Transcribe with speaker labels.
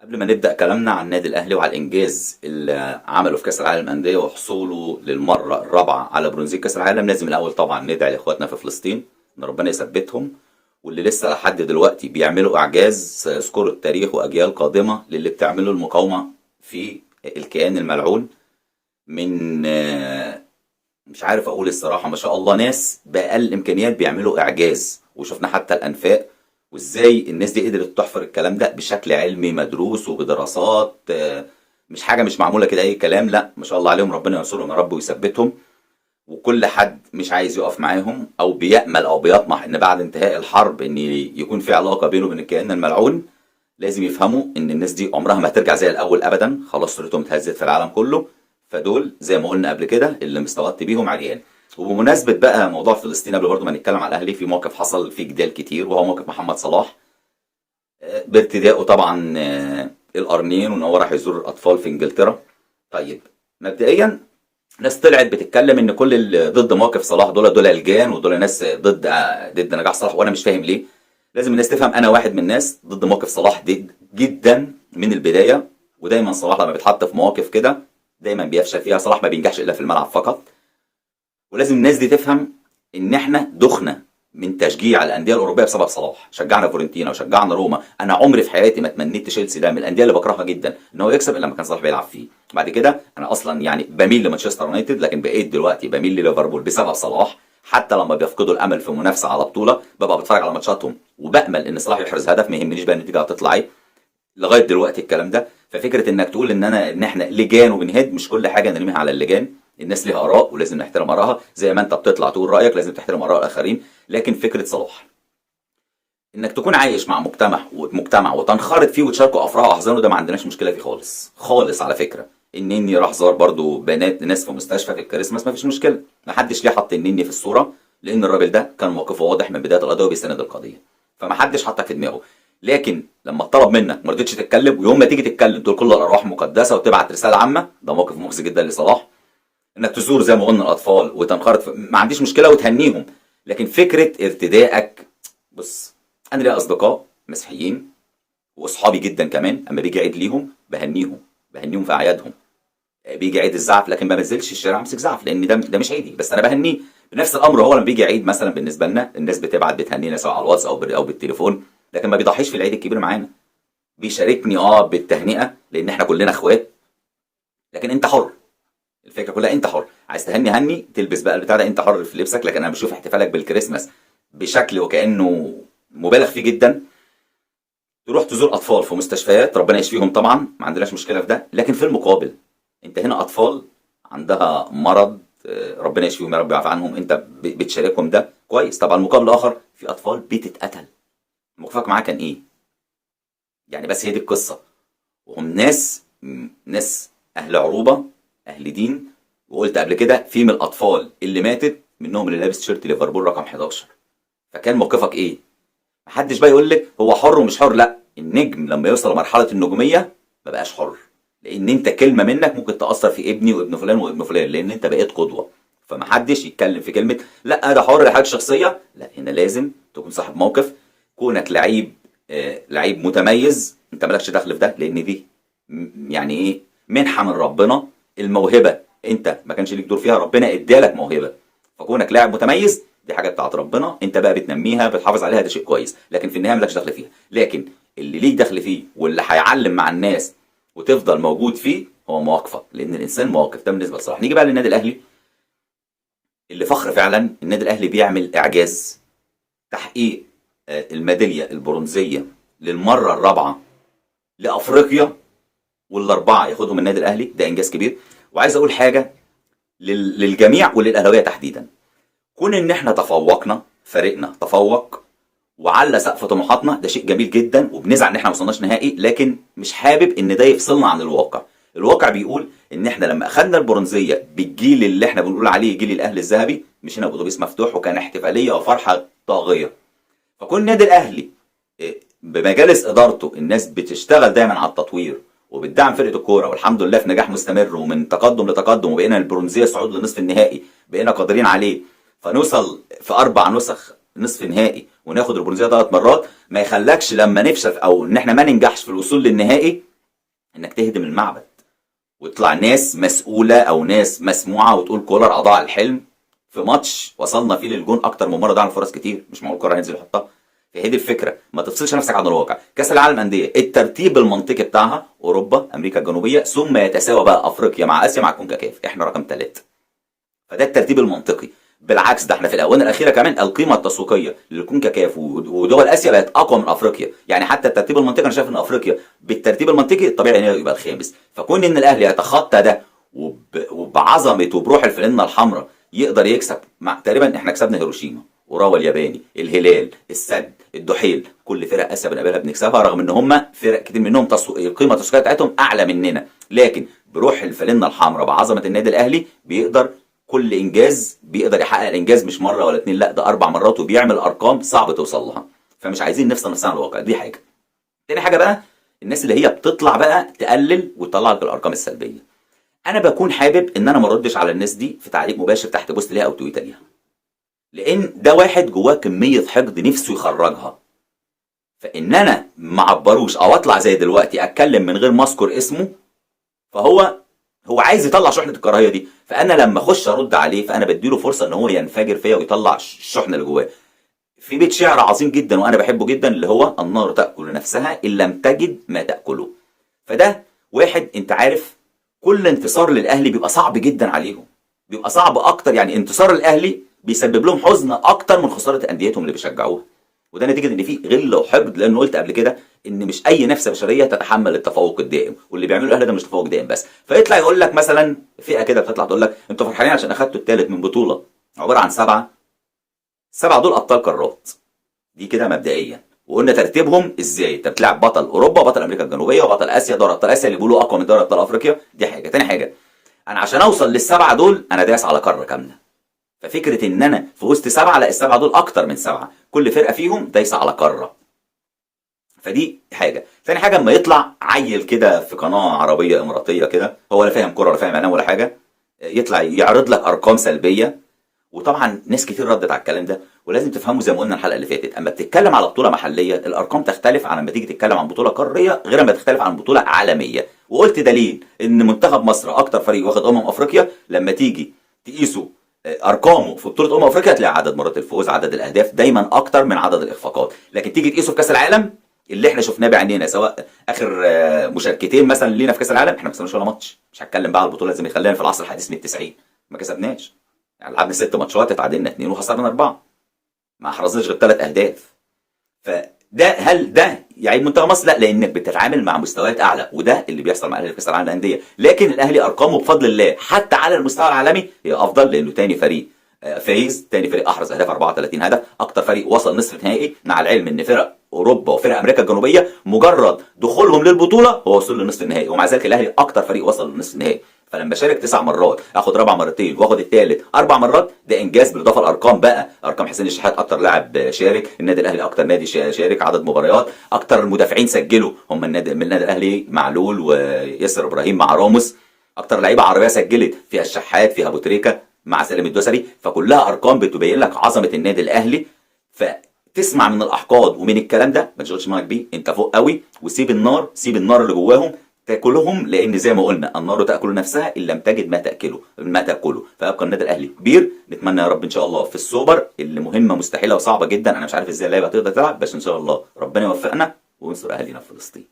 Speaker 1: قبل ما نبدأ كلامنا عن النادي الأهلي وعلى الإنجاز اللي عمله في كأس العالم للأندية وحصوله للمرة الرابعة على برونزية كأس العالم، لازم الأول طبعا ندعي لإخواتنا في فلسطين إن ربنا يثبتهم، واللي لسه لحد دلوقتي بيعملوا إعجاز سيذكروا التاريخ وأجيال قادمة للي بتعمله المقاومة في الكيان الملعون. من مش عارف أقول الصراحة، ما شاء الله ناس بأقل الإمكانيات بيعملوا إعجاز، وشفنا حتى الأنفاق وازاي الناس دي قدرت تحفر الكلام ده بشكل علمي مدروس وبدراسات، مش حاجة مش معمولة كده اي كلام. لا ما شاء الله عليهم، ربنا ينصرهم يا رب ويثبتهم. وكل حد مش عايز يقف معاهم او بيأمل او بيطمح ان بعد انتهاء الحرب ان يكون في علاقة بينه وبين الكيان الملعون، لازم يفهموا ان الناس دي عمرها ما هترجع زي الاول ابدا، خلاص صورتهم اتهزت في العالم كله. فدول زي ما قلنا قبل كده اللي مستغطي بيهم عريان. وبمناسبة بقى موضوع فلسطين، قبل برضه ما نتكلم على الاهلي، في موقف حصل فيه جدال كتير، وهو موقف محمد صلاح بارتدائه طبعا القرنين، وان هو راح يزور الاطفال في انجلترا. طيب مبدئيا ناس طلعت بتتكلم ان كل اللي ضد موقف صلاح دول لجان، ودول ناس ضد نجاح صلاح، وانا مش فاهم ليه. لازم الناس تفهم، انا واحد من الناس ضد موقف صلاح دي جدا من البداية، ودايما صلاح لما بيتحط في مواقف كده دايما بيفشل فيها. صلاح ما بينجحش الا في الملعب فقط. ولازم الناس دي تفهم ان احنا دخنا من تشجيع الاندية الاوروبية بسبب صلاح. شجعنا فورنتينا وشجعنا روما، انا عمري في حياتي ما تمنيت تشيلسي ده من الاندية اللي بكرهها جدا ان هو يكسب الا لما كان صلاح بيلعب فيه. بعد كده انا اصلا يعني بميل لمانشستر يونايتد، لكن بقيت دلوقتي بميل لليفربول بسبب صلاح. حتى لما بيفقدوا الامل في منافسه على بطوله ببقى بتفرج على ماتشاتهم وبامل ان صلاح يحرز هدف، ما يهمنيش بقى النتيجة هتطلع ايه. لغاية دلوقتي الكلام ده. ففكره انك تقول ان احنا لجان وبنهد، مش كل حاجة نرميها على اللجان. الناس ليها اراء ولازم نحترم ارائها، زي ما انت بتطلع تقول رايك لازم تحترم اراء الاخرين. لكن فكرة صلاح انك تكون عايش مع مجتمع وتنخرط فيه وتشاركه افراح واحزانه، ده ما عندناش مشكلة فيه خالص خالص. على فكرة النني راح زار برضو بنات ناس في مستشفى في الكريسماس، ما فيش مشكلة، ما حدش ليه حط النني في الصورة، لان الراجل ده كان موقفه واضح من بداية القضية وبيساند القضية، فما حدش حطك في دماغه. لكن لما اتطلب منك ما رضيتش تتكلم، ويوم ما تيجي تتكلم تقول كل الارواح مقدسة وتبعت رسالة عامة، ده موقف مخزي جدا لصلاح. انك تزور زي ما قلنا الاطفال وتنخرط ما عنديش مشكلة وتهنيهم، لكن فكرة ارتدائك، بص انا ليا اصدقاء مسيحيين واصحابي جدا كمان، اما بيجي عيد ليهم بهنيهم في اعيادهم، بيجي عيد الزعف لكن ما بنزلش الشارع امسك زعف لان ده مش عيدي، بس انا بهنيه. بنفس الامر هو لما بيجي عيد مثلا بالنسبة لنا الناس بتبعت بتهنينا سواء على الواتس او بالتليفون، لكن ما بيضحيش في العيد الكبير معانا، بيشاركني بالتهنئه لان احنا كلنا اخوات، لكن انت حر. الفكرة كلها انت حر، عايز تهني هني، تلبس بقى البتاع ده انت حر في لبسك. لكن انا بشوف احتفالك بالكريسماس بشكل وكانه مبالغ فيه جدا. تروح تزور اطفال في مستشفيات، ربنا يشفيهم طبعا، ما عندناش مشكلة في ده، لكن في المقابل انت هنا اطفال عندها مرض، ربنا يشفيهم يا رب ويعفو عنهم، انت بتشاركهم ده كويس. طبعا المقابل الاخر في اطفال بتتقتل، موقفك معاه كان ايه؟ يعني بس هي دي القصة. وهم ناس اهل عروبة، اهل دين، وقلت قبل كده في من الاطفال اللي ماتت منهم اللي لابس تيشيرت ليفربول رقم 11، فكان موقفك ايه؟ محدش بقى يقول لك هو حر ومش حر، لا النجم لما يوصل لمرحلة النجومية ما بقاش حر، لان انت كلمة منك ممكن تاثر في ابني وابن فلان وابن فلان، لان انت بقيت قدوة. فمحدش يتكلم في كلمة لا ده حر حاجة شخصية، لا هنا لازم تكون صاحب موقف. كونك لعيب متميز انت مالكش دخل في ده، لان دي يعني ايه منحه من ربنا، الموهبة انت ما كانش ليك دور فيها، ربنا ادالك موهبة، فكونك لاعب متميز دي حاجة بتاعت ربنا، انت بقى بتنميها بتحافظ عليها، ده شيء كويس، لكن في النهاية مالكش دخل فيها. لكن اللي ليك دخل فيه واللي هيعلم مع الناس وتفضل موجود فيه هو مواقفك، لان الانسان مواقف. ده بالنسبة لصلاح. نيجي بقى للنادي الاهلي اللي فخر فعلا، النادي الاهلي بيعمل اعجاز، تحقيق الميداليه البرونزيه للمرة الرابعة لافريقيا، والاربعة ياخدهم النادي الاهلي، ده انجاز كبير. وعايز اقول حاجة للجميع وللاهلاويه تحديدا، كون ان احنا تفوقنا، فريقنا تفوق وعلى سقف طموحاتنا، ده شيء جميل جدا، وبنزعل ان احنا ما وصلناش نهائي، لكن مش حابب ان ده يفصلنا عن الواقع. الواقع بيقول ان احنا لما اخذنا البرونزيه بالجيل اللي احنا بنقول عليه جيل الاهلي الذهبي، مشينا باتوبيس مفتوح وكان احتفالية وفرحه طاغية. فكون النادي الاهلي بمجالس ادارته الناس بتشتغل دايما على التطوير وبتدعم فرقه الكورة، والحمد لله في نجاح مستمر ومن تقدم لتقدم، وبقينا البرونزيه صعود لنصف النهائي بقينا قادرين عليه، فنوصل في 4 نسخ نصف نهائي وناخد البرونزيه 3 مرات، ما يخلكش لما نفشل او ان احنا ما ننجحش في الوصول للنهائي انك تهدم المعبد ويطلع ناس مسؤولة او ناس مسموعة وتقول كولر اضاع الحلم في ماتش وصلنا فيه للجون اكتر من مرة، ضيعنا فرص كتير، مش معقول كولر هينزل يحطها. فهي دي الفكرة، ما تفصلش نفسك عن الواقع. كاس العالم اندية الترتيب المنطقي بتاعها اوروبا، امريكا الجنوبية، ثم يتساوى بقى افريقيا مع اسيا مع كونكاكاف، احنا رقم 3. فده الترتيب المنطقي. بالعكس ده احنا في الاونة الاخيرة كمان القيمة التسويقية للكونكاكاف ودول اسيا بقت اقوى من افريقيا، يعني حتى الترتيب المنطقي انا شايف ان افريقيا بالترتيب المنطقي الطبيعي ان يبقى الخامس. فكون ان الاهلي يتخطى ده وبعظمه وبروح الفلنه الحمراء يقدر يكسب مع تقريبا احنا كسبنا هيروشيما، اوراوا الياباني، الهلال، السد، الدحيل، كل فرق اسيا بنقابلها بنكسبها، رغم ان هم فرق كتير منهم القيمة التسويقية بتاعتهم اعلى مننا، لكن بروح الفلنه الحمراء بعظمة النادي الاهلي بيقدر كل انجاز، بيقدر يحقق الانجاز مش مرة ولا اتنين، لا ده 4 مرات، وبيعمل ارقام صعب توصل لها. فمش عايزين نفصل نفسنا عن الواقع. دي حاجة. تاني حاجة بقى، الناس اللي هي بتطلع بقى تقلل وتطلع لك الارقام السلبية، انا بكون حابب ان انا ما اردش على الناس دي في تعليق مباشر تحت post ليها او تويته ليها، لان ده واحد جواه كمية حقد نفسه يخرجها. فان انا ما عبروش او اطلع زي دلوقتي اتكلم من غير ما اذكر اسمه، فهو عايز يطلع شحنه الكراهية دي، فانا لما اخش ارد عليه فانا بديله فرصة ان هو ينفجر فيا ويطلع الشحنة اللي جواه. في بيت شعر عظيم جدا وانا بحبه جدا، اللي هو النار تاكل نفسها ان لم تجد ما تاكله. فده واحد انت عارف كل انتصار للاهلي بيبقى صعب جدا عليهم، بيبقى صعب اكتر، يعني انتصار الاهلي بيسبب لهم حزن اكتر من خسارة انديتهم اللي بيشجعوها، وده نتيجة ان في غل وحقد، لانه قلت قبل كده ان مش اي نفس بشرية تتحمل التفوق الدائم، واللي بيعمله الاهلي ده مش تفوق دائم بس. فيطلع يقول لك مثلا فئة كده بتطلع تقول لك انتوا فرحانين عشان اخدتوا الثالث من بطوله عبارة عن 7 دول ابطال قارات، دي كده مبدئيا، وقلنا ترتيبهم ازاي، انت بتلعب بطل اوروبا، بطل امريكا الجنوبية، وبطل اسيا، دوري ابطال اسيا اللي بيقولوا اقوى من دوري ابطال افريقيا، دي حاجة. تاني حاجة، انا عشان اوصل لل7 دول انا داس على قارة كاملة، ففكره ان انا في وسط 7، لا ال7 دول اكتر من 7، كل فرقه فيهم دايسه على قارة، فدي حاجة. ثاني حاجة، اما يطلع عيل كده في قناة عربية اماراتيه كده، هو لا فاهم كورة ولا فاهم اعلام ولا حاجة، يطلع يعرض لك ارقام سلبية، وطبعا ناس كتير ردت على الكلام ده. ولازم تفهموا زي ما قلنا الحلقة اللي فاتت، اما بتتكلم على بطوله محليه الارقام تختلف عن لما تيجي تتكلم عن بطوله قارية، غير اما تختلف عن بطوله عالمية. وقلت دليل ان منتخب مصر اكتر فريق واخد افريقيا، لما تيجي تقيسه ارقامه في بطوله افريقيا تلاقي عدد مرات الفوز، عدد الاهداف دايما اكتر من عدد الاخفاقات. لكن تيجي تقيسه في كاس العالم اللي احنا شفناه بعينينا، سواء اخر مشاركتين مثلا لينا في كاس العالم، احنا ما كسبناش ولا ماتش. مش هتكلم بقى على البطولة زي ما خلينا في العصر الحديث من 90 ما كسبناش، يعني لعبنا 6 ماتشات اتعادلنا 2 وخسرنا 4، ما حرزناش غير 3 اهداف. فده هل ده يعيب منتخب مصر؟ لا، لانك بتتعامل مع مستويات اعلى، وده اللي بيحصل مع الاهلي في كاس العالم للاندية. لكن الاهلي ارقامه بفضل الله حتى على المستوى العالمي هي افضل، لانه تاني فريق فايز، تاني فريق احرز اهداف 34 هدف، اكتر فريق وصل نصف نهائي، مع العلم ان فرق اوروبا وفرق امريكا الجنوبية مجرد دخولهم للبطولة هو وصل لنصف النهائي، ومع ذلك الاهلي اكتر فريق وصل لنصف النهائي. فلما شارك 9 مرات، اخد رابع مرتين واخد الثالث 4 مرات، ده انجاز. بالاضافة لارقام بقى، ارقام حسين الشحات اكتر لاعب شارك، النادي الاهلي اكتر نادي شارك عدد مباريات، اكتر المدافعين سجلوا هم النادي من النادي الاهلي معلول وياسر ابراهيم مع راموس، اكتر لعيبة عربية سجلت فيها الشحات، فيها ابو تريكه مع سالم الدوسري. فكلها ارقام بتبين لك عظمه النادي الاهلي. فتسمع من الاحقاد ومن الكلام ده ما تشغلش دماغك بيه، انت فوق قوي، وسيب النار، سيب النار اللي جواهم تاكلهم، لان زي ما قلنا النار تاكل نفسها ان لم تجد ما تاكله. فيبقى النادي الاهلي كبير، نتمنى يا رب ان شاء الله في السوبر اللي مهمة مستحيلة وصعبة جدا، انا مش عارف ازاي اللعيبة هتقدر تلعب، بس ان شاء الله ربنا يوفقنا وينصر اهالينا في فلسطين.